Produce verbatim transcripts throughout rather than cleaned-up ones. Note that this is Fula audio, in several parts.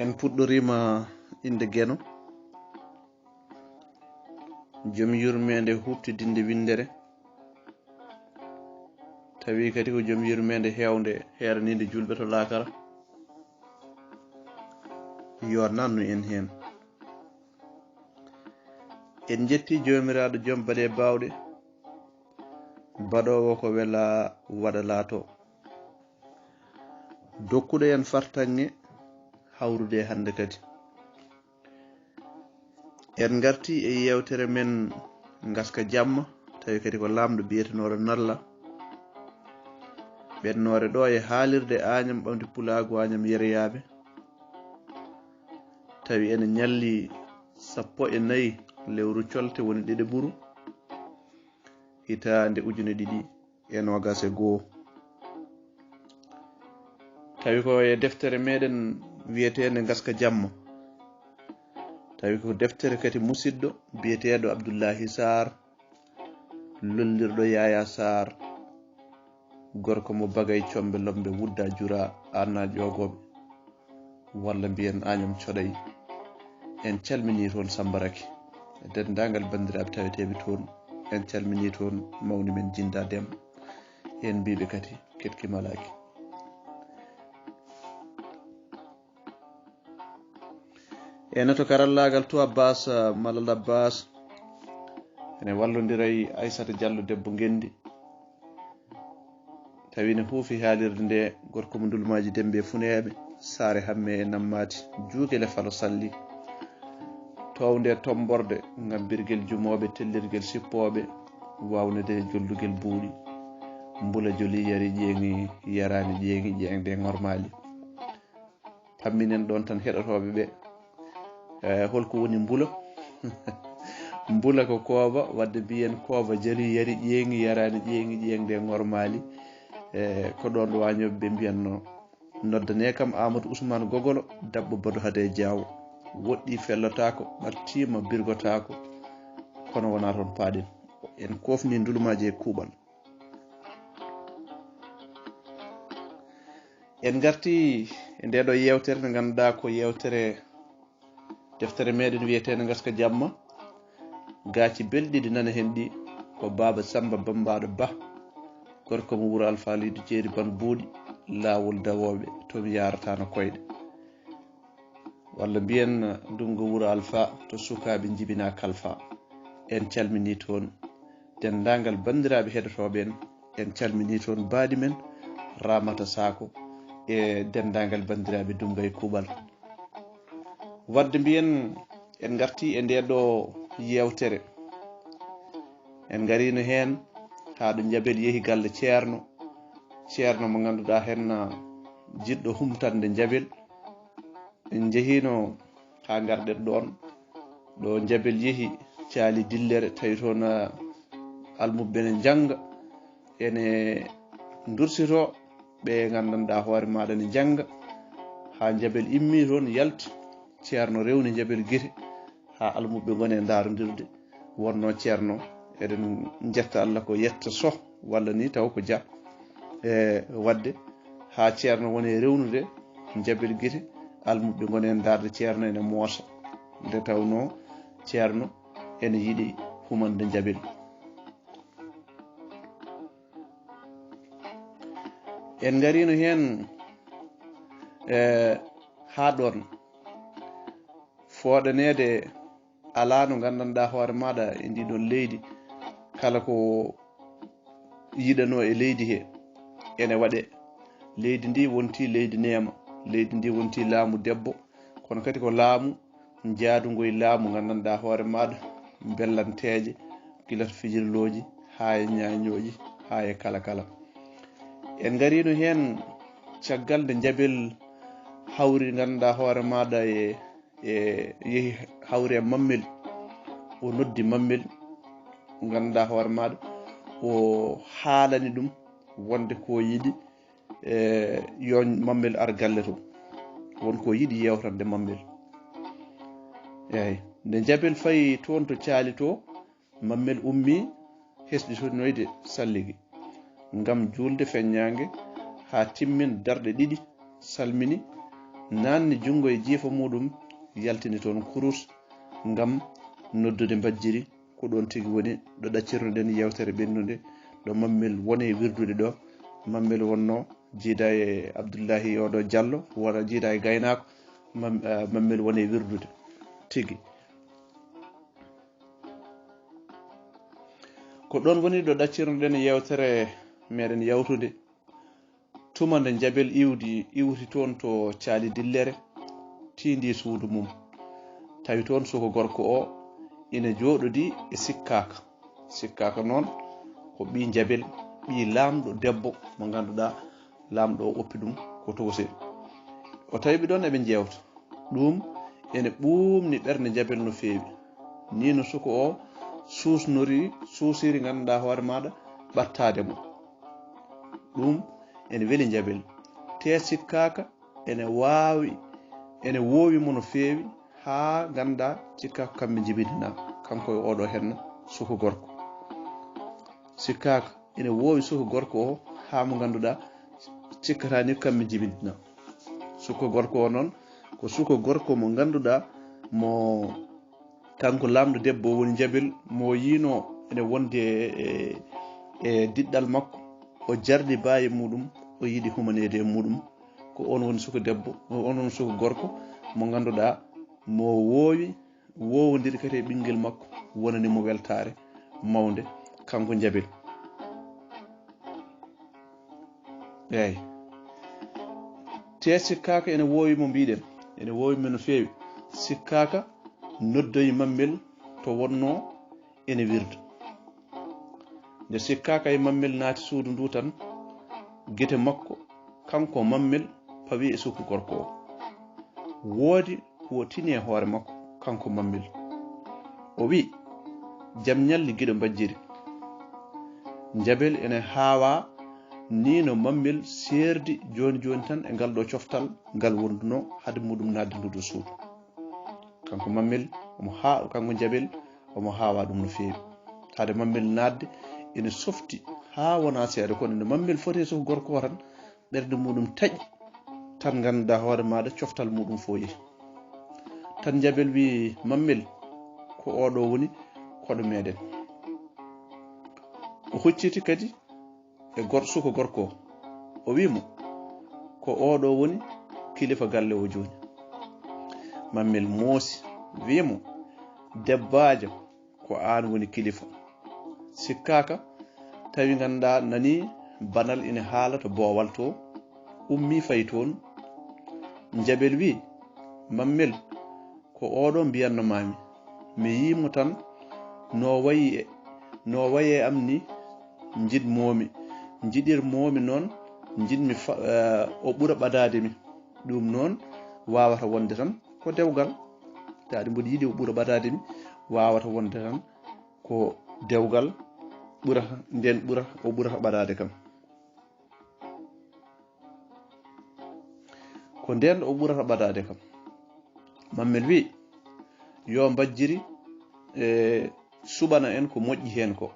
En puɗɗoriima innde Geno, jom yurmeende huuɓtidinde winndere, tawi kadi ko jom yurmeende heewnde, heeraniinde juulɓe to laakara. Yo nannu en heen. En njetti Joomiraaɗo jom baɗe baawɗe, baɗoowo ko wela waɗa laato. Dokkuɗo en fartaŋŋe hawrude hannde kadi. En ngarti e yeewtere men ngaska jamma, tawi kadi ko laamɗo biyetenooɗo Nalla. Ɓennoore ɗo e haalirde Añam ɓamde Pulaagu Añam Yereyaaɓe. Tawi ene ñalli sappo e nayi lewru colte woni ɗiɗi ɓuru, hitaande ujune ɗiɗi e noogas e goo. Tawi ko e deftere meɗen wiyeteende Ngaska Jamma. Tawi ko deftere kadi musidɗo biyeteeɗo Abdullahi Sarr, lollirɗo Yaya Sarr, gorko mo Bagay Combe Lombe wudda jura Anna Ƴoogooɓe, walla mbiyen Añam Coɗay. En calminii toon Samba Raky, e denndaangal banndiraaɓe taweteeɓe toon. En calminii toon mawni men Jinnda Dem. En mbiiɓe kadi keɗki malaaki. Ene to karallaagal to Abbas, eh, Malal Abbas. Ene wallondira e Aissata Diallo debbo Ngenndi. Tawi ne huufi haalirde nde gorko mo Ndulmaaji Dembe e Funeeɓe, Saare Hamme e Nammaati, Juugele Falo Salli. Townde e tommborde ngam birgel jumooɓe, tellirgel sippooɓe, waawnude jollugel buuɗi. Mbula joli yari ƴeeŋi, yaraani ƴeeŋi, ƴeeŋde ŋormaali. Pamminen ɗoon tan heɗotooɓe ɓe. Eh, holko woni mbula? Mbula ko kooba, wadde mbiyen kooba jali, yari, ƴeeŋi, yaraani, ƴeeŋi, ƴeeŋde ŋormaali. Eh, ko ɗoon ɗo waañooɓe ɓe mbiyanno. Noddane kam Amadou Ousmane Gogolo, dabbo Badu Hade Diaw. Woɗɗi fellotaako, ɓattiima birgotaako, kono wonaa toon paaɗen. En koofni ndulmaaji e kuuɓal. En ngarti e nde ɗo yeewtere nde ngannduɗaa ko yeewtere deftere meɗen wiyeteende Ngaska Jamma. Gaaci belɗi ɗi nana heen ɗi ko Baaba Samba Bambaɗo Ba, gorko mo Wuro Alfa Leydi Jeeri Ban Buuɗi, laawol dawooɓe, to mi yaarataano koyɗe. Walla mbiyen Ndungu Wuro Alfa, to sukaaɓe njibina kalfa. En calminii toon denndaangal banndiraaɓe heɗotooɓe en. En calminii toon baaɗi men Ramata Sako e denndaangal banndiraaɓe Dumga e Kuuɓal. Wadde mbiyen en ngarti e nde ɗo yeewtere. En ngariino heen haa ɗo Njabel yehi galle Ceerno. Ceerno mo ngannduɗaa heen na jiɗɗo humtande Njabel. En njehiino haa ngarɗen ɗoon, ɗo Njabel yehi caali dillere, tawi toon, ah, almuɓɓe ne njannga, ene ndursitoo, ɓe nganndanɗaa hoore maaɗa ne njannga. Haa Njabel immii toon, yalti, Ceerno rewni Njabel gite, haa almuɓɓe ngoni e ndaarondirde. Wonnoo Ceerno, eɗen njetta Allah ko yetta Soh, walla ni taw ko Jah. E, wadde haa Ceerno woni e rewnude Njabel gite, almuɓɓe ngoni e ndaarde Ceerno ene moosa. Nde tawnoo Ceerno ene yiɗi humande Njabel. En ngariino heen, e, haa ɗoon. Fooɗaneede alaa no nganndanɗaa hoore maaɗa e ndii ɗoon leydi, kala ko yiɗanoo e leydi he ene waɗee. Leydi ndi wonti leydi neema, leydi ndi wonti laamu debbo, kono kadi ko laamu njaadungo e laamu nganndanɗaa hoore maaɗa, mbellanteeje, gila to fijirlooji, haa e ñaañooji, haa e kala kala. En ngariino heen caggal nde Njabel hawri nganndanɗaa hoore maaɗa e, e yehi hawri e Mammel. O noddi Mammel, nganndanɗaa hoore maaɗa, o haalani ɗum wonde ko yiɗi, e, yo Mammel ar galle to. Won ko yiɗi yeewtande Mammel. Eey, nde Njabel fayi toon to caali to, Mammel ummii hesɗitinoyde salligi ngam juulde feññaange haa timmin darɗe ɗiɗi, salmini, naanni junngo e jiifa muuɗum, yaltini toon kurus ngam noddude Mbajjiri. Ko ɗoon tigi woni ɗo ɗaccirno-ɗen yeewtere ɓennunde, ɗo Mammel woni e wirdude ɗo. Mammel wonno jiida e Abdullahi oɗo Jallo, wona jiida e gaynaako, Mam-, eh, Mammel woni e wirdude tigi. Ko ɗoon woni ɗo ɗaccirno-ɗen yeewtere meɗen yawtunde. Tuma nde Njabel iwdi, iwti toon to caali dillere, tiindii suudu mum. Tawi toon suka gorko o ina jooɗodii e Sikkaaka. Sikkaaka noon ko ɓii Njabel, ɓii laamɗo debbo mo ngannduɗaa laamɗo o oppi ɗum ko Toose. O tawi ɓe ɗoon eɓe njeewta. Ɗum ene ɓuuɓni ɓernde Njabel no feewi. Nii no suka o suusnori, suusiri ngannduɗaa hoore maaɗa ɓattaade mo. Ɗum ene weli Njabel. Tee Sikkaaka ene waawi, ene woowi mo no feewi, haa ngannduɗaa Sikkaaka kamɓe njibintinaa, kanko e oɗo henna suka gorko. Sikkaaka ene woowi suka gorko o, haa mo ngannduɗaa cikkata ni kamɓe njibintinaa. Suka gorko o noon, ko suka gorko mo ngannduɗaa mo kanko laamɗo debbo woni Njabel, mo yiino ene wonde e, e, e diɗɗal makko, o jarni baaye muuɗum, o yiɗi humaneede e muuɗum. Ko oon woni suka debbo, oon woni suka gorko mo ngannduɗaa mo woowi, woowondiri kadi e ɓinngel makko, wonani mo weltaare mawnde, kanko Njabel. Eey. Tee Sikkaaka ene woowi mo mbiɗen, ene woowi mo no feewi. Sikkaaka noddoyi Mammel to wonnoo ene wirda. Nde Sikkaaka e Mammel naati suudu ndu tan, gite makko, kanko Mammel, pawi e suka gorko o. Woodi ko o tini e hoore makko, kanko Mammel. O wi'i, "Jam ñalli giɗo Mbajjiri." Njabel ene haawaa, nii no Mammel seerdi jooni jooni tan e ngal ɗo coftal ngal wondunoo hade muuɗum naatde ndu ɗo suudu. Kanko Mammel, omo haa-, kanko Njabel, omo haawaa ɗum no feewi. Hade Mammel naatde, ene softi haa wonaa seeɗa, kono nde Mammel foti e suka gorko o tan, ɓernde muuɗum taƴi, tan ngannduɗaa hoore maaɗa coftal muuɗum fof yehi. Tan Njabel wi'i Mammel, "Ko oɗo woni koɗo meɗen." O hucciti kadi e gor-, suka gorko o. O wi'i mo, "Ko oɗo woni kilifa galle o jooni." Mammel moosi, wi'i mo, "Debbaajo, ko aan woni kilifa." Sikkaaka, tawi ngannduɗaa nani banal ina haala to boowal to, ummii fayi toon. Njabel wi'i, "Mammel, ko oɗo mbiyatno maami. Mi yii mo tan no wayi e, no wayi e am ni, njiɗ moomi, njiɗir moomi noon, njiɗmi fa-, eh, o ɓura ɓadaade mi. Ɗum noon waawata wonde tan ko dewgal. Taade mboɗo yiɗi o ɓura ɓadaade mi, waawata wonde tan ko dewgal ɓurata, nden ɓurata, o ɓurata ɓadaade kam." Ko nden o ɓurata ɓadaade kam. Mammel wi'i, "Yo Mbajjiri, e, suɓana en ko moƴƴi heen ko.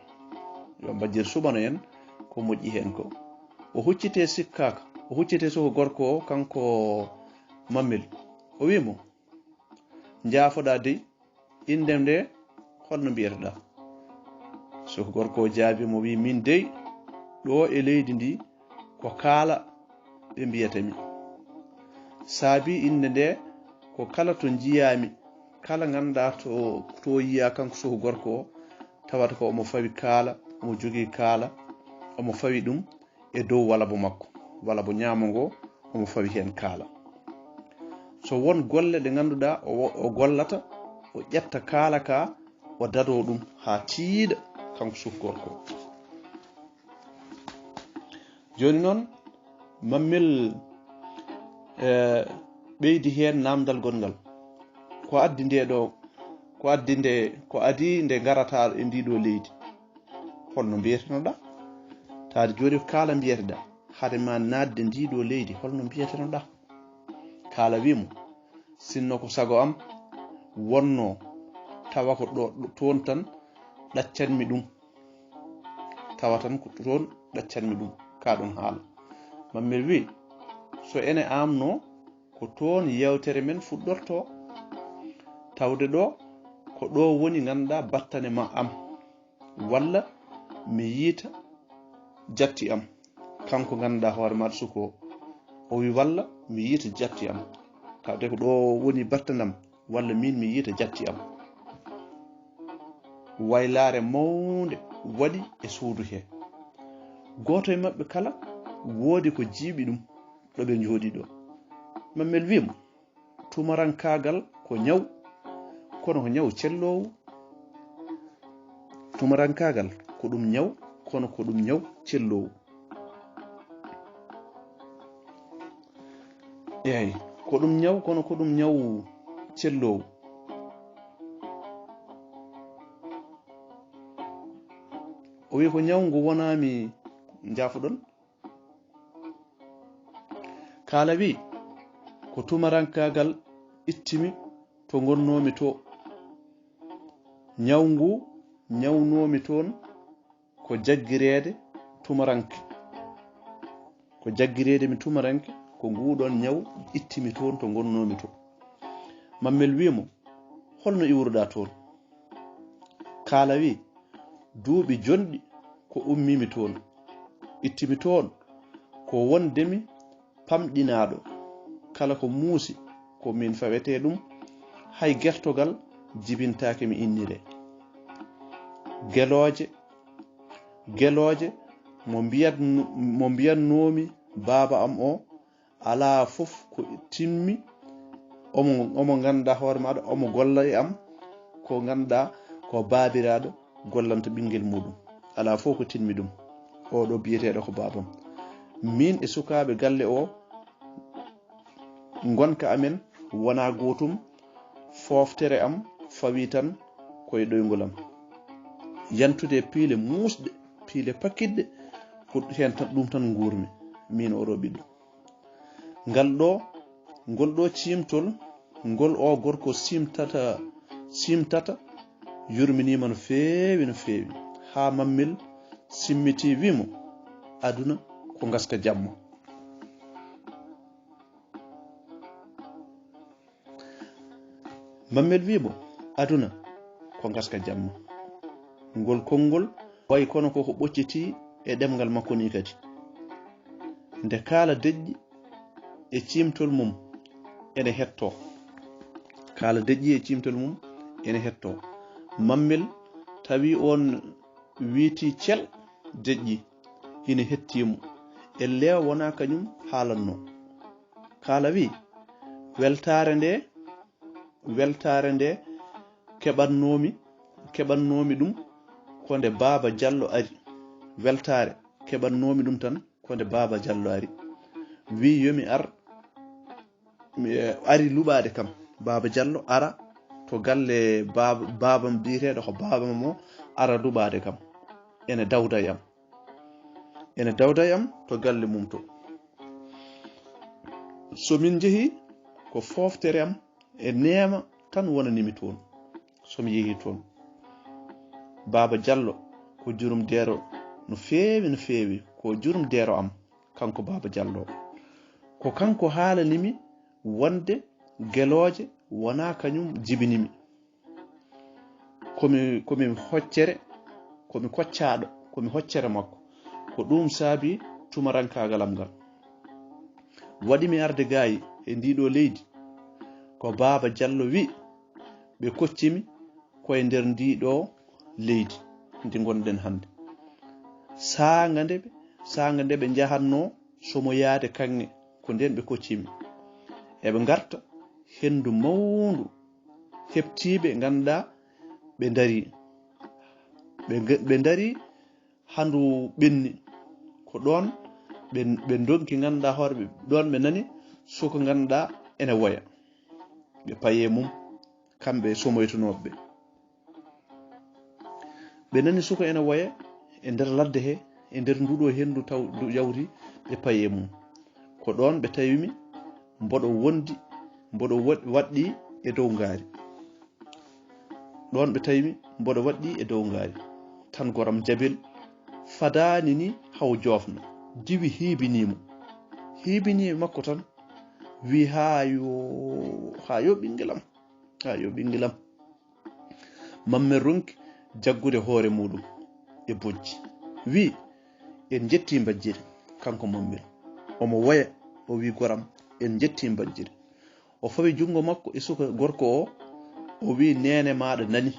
Yo Mbajjiri suɓana en ko moƴƴi heen ko." O huccitee Sikkaaka, o huccitee suka gorko o, kanko Mammel. O wi'i mo, "Njaafoɗaa dey, innde nde holno mbiyetoɗaa?" Suka gorko o jaabii mo, wi'i, "Min dey, ɗo e leydi ndi ko Kaala ɓe mbiyata mi. Saabii innde nde ko kala to njiyaami, kala ngannduɗaa to, to yiyaa kanko suka gorko o, tawata ko omo fawi kaala, omo jogii kaala, omo fawi ɗum e dow walabo makko, walabo ñaamo ngo, omo fawi heen kaala. So won golle ɗe ngannduɗaa o, o gollata, o ƴetta kaala ka, o dadoo ɗum haa tiiɗa, kanko suka gorko o." Jooni noon, Mammel, eh, ɓeydi heen naamndal gonngal. Ko addi nde ɗo, ko addi nde, ko adii nde ngarataa e ndii ɗo leydi? Holno mbiyetenoɗaa? Taade jooni ko kaala mbiyeteɗaa. Hade ma naatde ndii ɗo leydi, holno mbiyetenoɗaa? Kaala wi'i mo, "Sinno ko sago am wonno, tawa ko ɗo, ɗo, toon tan ɗaccanmi ɗum. Tawa tan ko toon ɗaccanmi ɗum, ka ɗon haala." Mammel wi'i, "So ene am no, ko toon yeewtere men fuɗɗortoo. Tawde ɗo, ko ɗo woni ngannduɗaa battane ma am, walla mi yiita jatti am. Kanko ngannduɗaa hoore maaɗa suko o, o wi walla mi yiita jatti am. Tawde ko ɗo woni battane am, walla min mi yiita jatti am. Waylaare mawnde waɗi e suudu he. Gooto e maɓɓe kala woodi ko jiiɓi ɗum ɗo ɓe njooɗi ɗo. Mammel wi mo, tumarankaagal ko ñaw, kono ko ñaw celloowu. Tumarankaagal ko ɗum ñaw, kono ko ɗum ñaw celloowu. Eey, ko ɗum ñaw, kono ko ɗum ñaw celloowu. O wi ko ñaw ngu wonaa mi njaafuɗon. Kaala wi, ko tumarankaagal ittimi to ngonnoomi to. Ñaw ngu ñawnoomi toon ko jaggireede tumaranke. Ko jaggireede mi tumaranke, ko nguɗoon ñaw ittimi toon to ngonnoomi to. Mammel wi mo, holno iwruɗaa toon? Kaala wi, duuɓi jonɗi ko ummimi toon. Ittimi toon ko wondemi pamɗinaaɗo. Kala ko muusi ko min fawetee ɗum. Hay gertogal jibintaake mi innire. Gelooje, gelooje mo mbiyat-, mo mbiyatnoomi baaba am o, alaa fof ko timmi, omo, omo ngannduɗaa hoore maaɗa, omo golla e am, ko ngannduɗaa ko baabiraaɗo gollanta ɓinngel muɗum. Alaa fof ko timmi ɗum. Oɗo biyeteeɗo ko baabam. Min e sukaaɓe galle o, ngonka amen wonaa gootum, fooftere am fawii tan ko e ɗoyngol am. Yantude e piile muusɗe, piile pakkitɗe, ko heen tan, ɗum tan nguurmi, min oɗo ɓiɗɗo. Ngal ɗo, ngol ɗo ciimtol, ngol o gorko ciimtata, ciimtata, yurminiima no feewi, no feewi. Haa Mammel simmiti wi mo, aduna ko ngaska jamma. Mammel wi mo, aduna ko ngaska jamma. Ngol konngol wayi kono koko ɓocciti e ɗemngal makko ni kadi. Nde kaala deƴƴi e ciimtol mum ene hettoo. Kaala deƴƴi e ciimtol mum ene hettoo. Mammel tawi on wiiti cel deƴƴi ina hettimo. Ellee wonaa kañum haalannoo. Kaala wi, weltaare nde, weltaare nde keɓatnoomi, keɓatnoomi ɗum ko nde Baaba Jallo ari. Weltaare keɓatnoomi ɗum tan ko nde Baaba Jallo ari. Wi yo mi ar, mi, eh, ari luɓaade kam. Baaba Jallo ara to galle baaba, baabam biyeteeɗo ko baabam o, ara luɓaade kam. Ene dawda e am. Ene dawda e am to galle mum to. So min njehii, ko fooftere am e neema tan wonanimi toon. So mi yehii toon, Baaba Jallo ko jurum deero no feewi, no feewi. Ko jurum deero am, kanko Baaba Jallo. Ko kanko haalanimi wonde gelooje wonaa kañum jibinimi. Komi, komi hoccere, komi koccaaɗo, komi hoccere makko. Ko ɗum saabi tumarankaagal am ngal. Waɗi mi arde gaayi e ndii ɗoo leydi, ko Baaba Jallo wi ɓe koccimi ko e nder ndii ɗoo leydi ndi ngonɗen hannde. Saanga nde ɓe, saanga nde ɓe njahatnoo somoyaade kaŋŋe, ko ndeen ɓe koccimi. Eɓe ngarta henndu mawndu, heɓtiiɓe ngannduɗaa ɓe ndarii. Ɓe nge-, ɓe ndarii, handu ɓenni. Ko ɗoon ɓe, ɓe ndonki ngannduɗaa hoore ɓe, ɗoon ɓe nani suka ngannduɗaa ene woya. Ɓe payi e mum, kamɓe e somoytunooɓe ɓe. Ɓe nani suka ene woya e nder ladde he, e nder nduɗo henndu taw ndu yawti, ɓe payi e mum. Ko ɗoon ɓe tawimi mboɗo wondi, mboɗo wa-, waɗɗi e dow ngaari. Ɗoon ɓe tawimi mboɗo waɗɗi e dow ngaari. Tan goram jabel fadaani ni haw joofna. Diwi hiibinii mo. Hiibinii makko tan. Wi, "Haa yo, haa yo ɓinngel am, haa yo ɓinngel am." Mammel ronki jaggude hoore muuɗum e bojji. Wi, "En njettii Mbajjiri," kanko Mammel. Omo woya, o wi, "Goram, en njettii Mbajjiri." O fawi junngo makko e suka gorko o, o wi, "Neene maaɗa nani."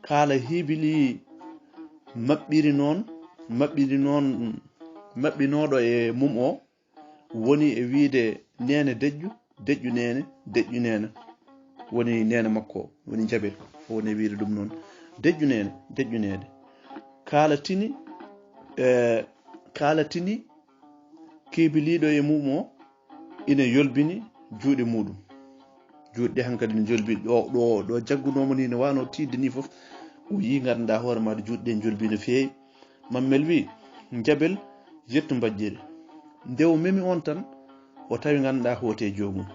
Kaala hibili maɓɓiri noon, maɓɓiri noon, maɓɓinooɗo e mum o, woni e wiide, "Neene deƴƴu, deƴƴu neene, deƴƴu neene." Woni neene makko, woni Njabel, o woni e wiide ɗum noon, "Deƴƴu neene, deƴƴu neene." Kaala tini, eh, kaala tini kibiliiɗo e mum o ina yolbini juuɗe muuɗum. Juuɗe ɗe hankadi ne njolbi ɗo, ɗo, ɗo jaggunoomo ni, no waano tiiɗde ni fof. O yii, nganndanɗaa hoore maaɗa, juuɗe ɗe njolbi no feewi. Mammel wi, "Njabel, yettu Mbajjiri." Nde o memi on tan, o tawi, nganndanɗaa, hoote joomum.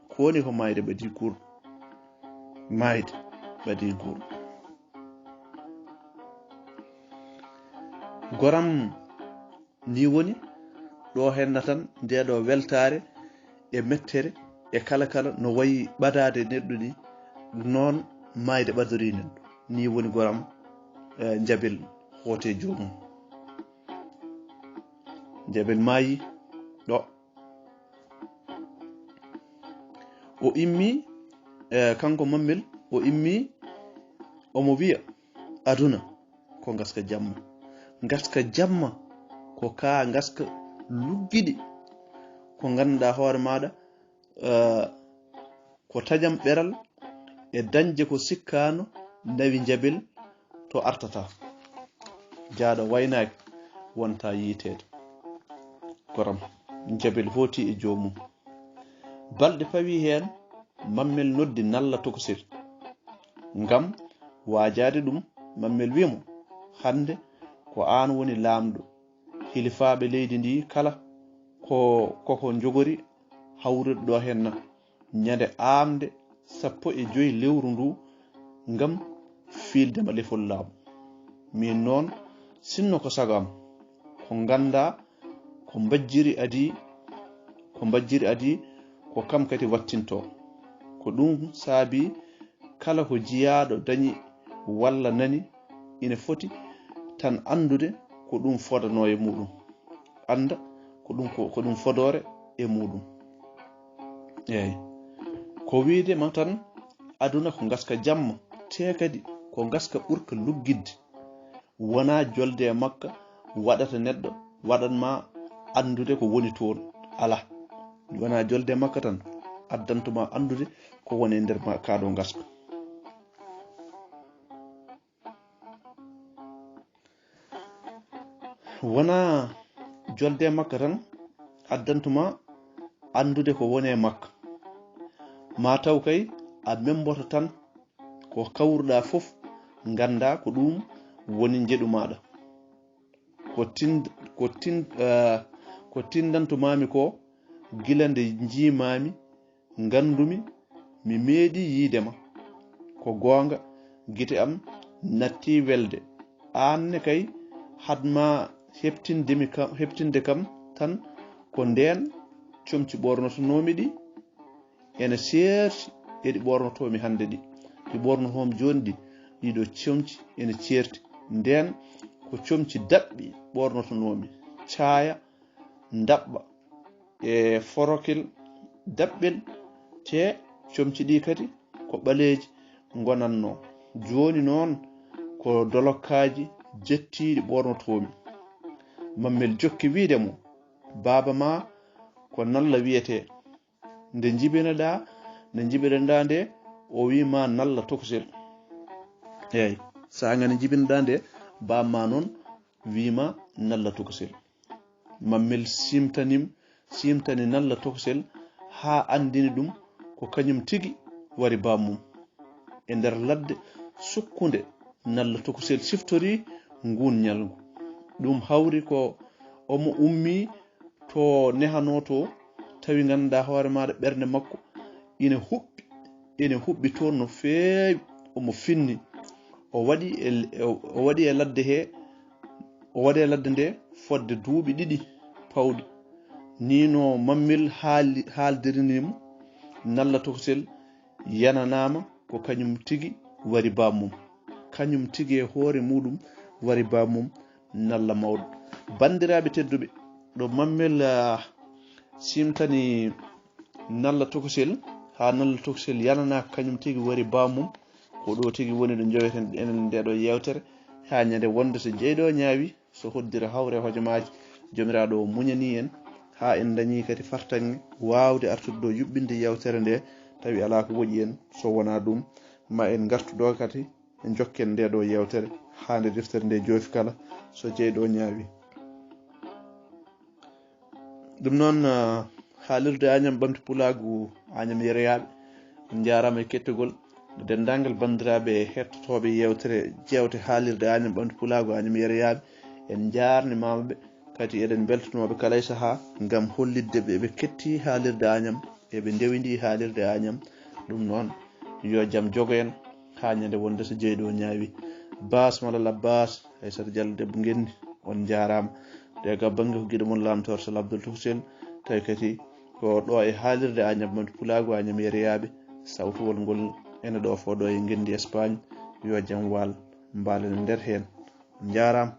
Ko woni ko maayde ɓadii guur. Maayde ɓadii guur. Goram, ni woni ɗo henna tan, nde ɗo weltaare e mettere e kala kala no wayi ɓadaade neɗɗo ni, noon maayde ɓadori neɗɗo. Ni woni goram, eh, Njabel hoote joomum. Njabel maayi ɗo. O immi, eh, kanko Mammel, o immi, omo wiya, "Aduna ko ngaska jamma. Ngaska jamma ko ka ngaska luggiɗi, ko ngannduɗaa hoore maaɗa, eh, ko taƴam ɓeral e dañde ko sikkaano nawi Njabel to artata. Jaaɗo waynaaki wonta yiiteede." Goram Njabel hooti e joomum. Balɗe pawi heen, Mammel noddi Nalla Tokosel ngam waajaade ɗum. Mammel wi'i mo, "Hannde ko aan woni laamɗo. Hilifaaɓe leydi ndi kala ko, koko njogori hawrude ɗo henna ñande aamde sappo e joy lewru ndu ngam fiilde ma lefol laamu. Miin noon, sinno ko sago am, ko nganndaa ko Mbajjiri adii, ko Mbajjiri adii, ko kam kadi wattintoo." Ko ɗum saabii kala ko jiyaaɗo dañi walla nani, ina foti tan anndude ko ɗum fodanoo e muuɗum, annda ko ɗum, ko, ko ɗum fodoore e muuɗum. Eey, ko wiyde ma tan, aduna ko ngaska jamma, te kadi ko ngaska ɓurka luggidde. Wonaa jolde e makka waɗata neɗɗo, waɗan ma anndude ko woni toon. Alaa. Wonaa jolde e makka tan addanto ma anndude ko woni e nder ma, kaa ɗo ngaska. Wonaa jolde e makka tan addanto ma anndude ko woni e makka. Ma taw kay a memboto tan ko kawruɗaa fof, nganndaa ko ɗum woni njeɗu maaɗa. Ko tin-, ko tin-, eh, ko tindanto maami ko, gila nde njiimaami, nganndumi, mi meeɗii yiide ma. Ko goonga, gite am nattii welde. Aan ne kay, had ma heɓtinde mi kam, heɓtinde kam tan, ko ndeen comci ɓoornotonoomi ɗi ene ceerti e ɗi ɓoornotoomi hannde ɗi. Ɗi ɓoornotoomi jooni ɗi, ɗiɗo comci ene ceerti. Ndeen ko comci daɓɓi ɓoornotonoomi, caaya, ndaɓɓa e forokel daɓɓel, te comci ɗi kadi ko ɓaleeji ngonatnoo. Jooni noon ko dolokkaaji jettiiɗi ɓoornotoomi. Mammel jokki wiide mo, "Baaba ma ko Nalla wiyetee. Nde njibinoɗaa, nde njibinoɗaa nde, o wii ma Nalla Tokosel." Eey, saanga nde njibinoɗaa nde, baaba ma noon wii ma Nalla Tokosel. Mammel siimtanim-, siimtani Nalla Tokosel haa anndini ɗum ko kañum tigi wari bammum. E nder ladde sukkunde, Nalla Tokosel siftori nguun ñalngu. Ɗum hawri ko omo ummii to nehanoo to, tawi ngannduɗaa hoore maaɗa ɓernde makko ina huɓɓi, ina huɓɓi toon no feewi, omo finni. O waɗi e, o waɗi e ladde he, o waɗi e ladde nde fodde duuɓi ɗiɗi pawɗi. Ni no mammel haali haaldirini mo, nalla tokosel yananaama ko kañum tigi wari bammum. Kañum tigi e hoore muɗum wari bammum, nalla mawɗo. Banndiraaɓe tedduɓe, ɗo mammel ah, simtani nalla tokosel, haa nalla tokosel yanana ko kañum tigi wari bammum. Ko ɗo tigi woni ɗo njoweten enen nde ɗo yewtere, haa ñande wonde so jeyɗo ñaawi, so hoddira hawre hojomaaji. Joomiraaɗo o muñani en haa en ndañi kadi fartaŋŋe waawde artude ɗo yuɓɓinde yewtere nde, tawi alaa ko woƴi en. So wonaa ɗum, ma en ngartu ɗo kadi, en njokken nde ɗo yewtere haa nde deftere nde joofi kala, so jeyɗo ñaawi. Ɗum noon, ah, haalirde Añam Ɓamti Pulaagu, Añam Yeroyaaɓe, on njaaraama e kettagol. Denndaangal banndiraaɓe hettotooɓe yewtere, jeewte haalirde Añam Ɓamti Pulaagu, Añam Yeroyaaɓe, en njaarnimaama ɓe, kadi eɗen mbeltanoo ɓe kala e sahaa ngam hollitde ɓe eɓe ketti haalirde Añam, eɓe ndewindii haalirde Añam. Ɗum noon, yo jam jogo en haa ñande wonde so jeyɗo ñaawi. Baas mala labbaas, Aysata Jallo debbo ngenndi, on njaaraama. Nde ga bannge ko giɗo mon laamtoor so labdol tokosel, tawi kadi ko ɗo e haalirde Añam Ɓamti Pulaagu, Añam Yeroyaaɓe, sawtuwol ngol ene ɗo fo ɗo e ngenndi Espagne. Yo jam waal, mbaalen e nder heen. On njaaraama.